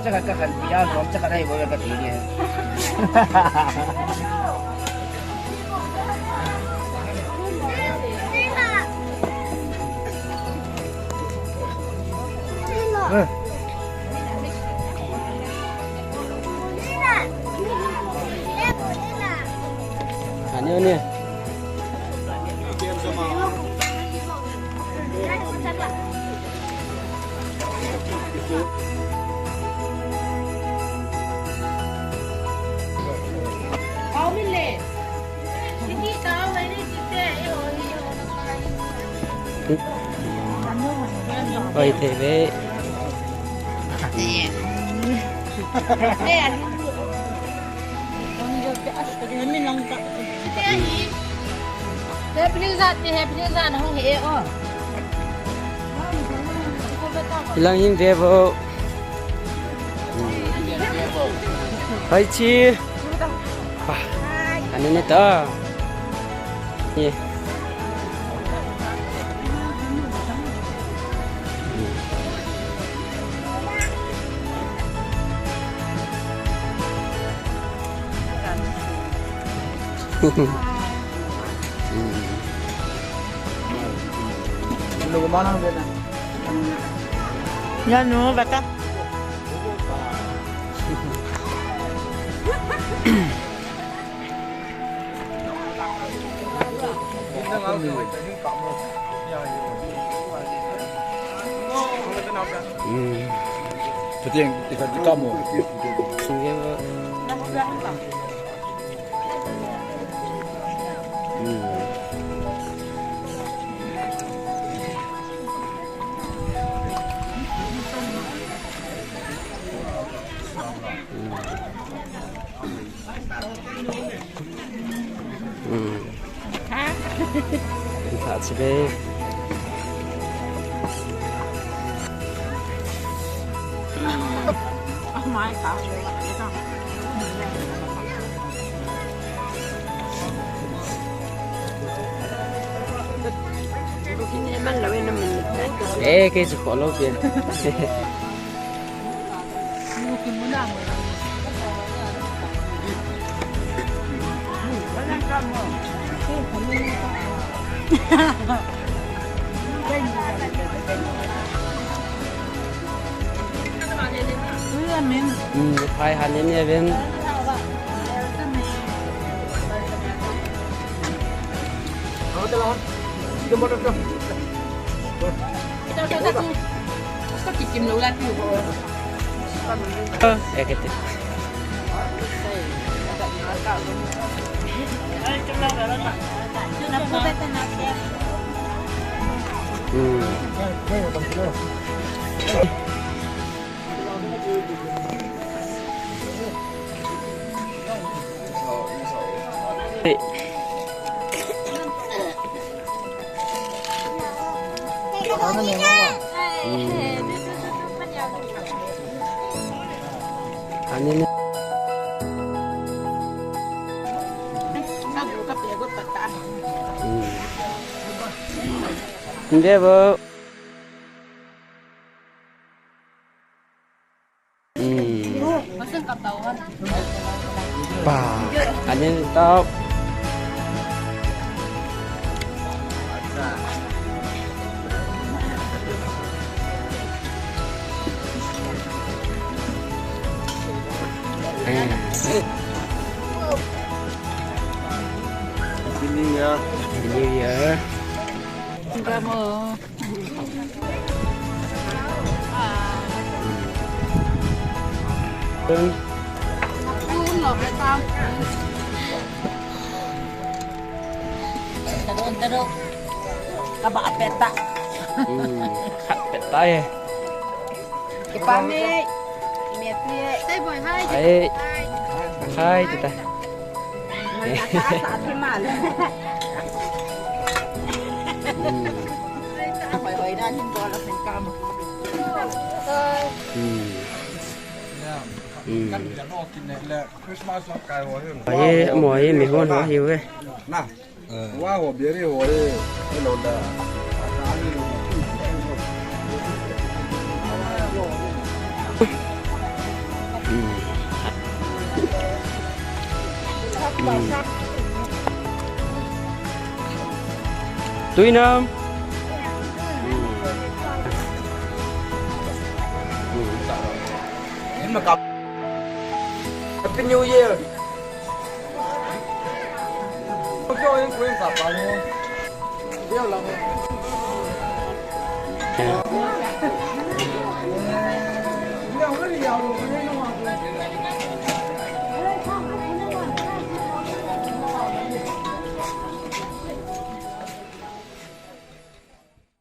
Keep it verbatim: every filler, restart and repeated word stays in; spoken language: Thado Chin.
Chakhat ka khan tia, lom chakhat ahi bou ka ti nge. Eh. Ani, ani. Oi, thei ve. Happening jat ni, happening jat na hung he o. Hilang hin ve vo. Hai chi. Ah, ani ne ta. Ye. Ya no, bata. Hmm. Patiang, tika, tika mo. Hmm. Hmm. Tha chi be. Eh, kei chu follow pen. Hmm, phai han ni ni ven. Hmm. Hindi po. Hmm. Pa, anin tau. Happy New Year. Happy New Year. Kamu. Tadon, tadon. Kaba apeta. Hmm, apeta eh. Kipami. Hai. Hai, tita. Hmm. Hmm. Hmm. Ai, mo ai, mi hon ho hiu ve. Wa ho beri ho e, hello da. Tuinam. Happy New Year.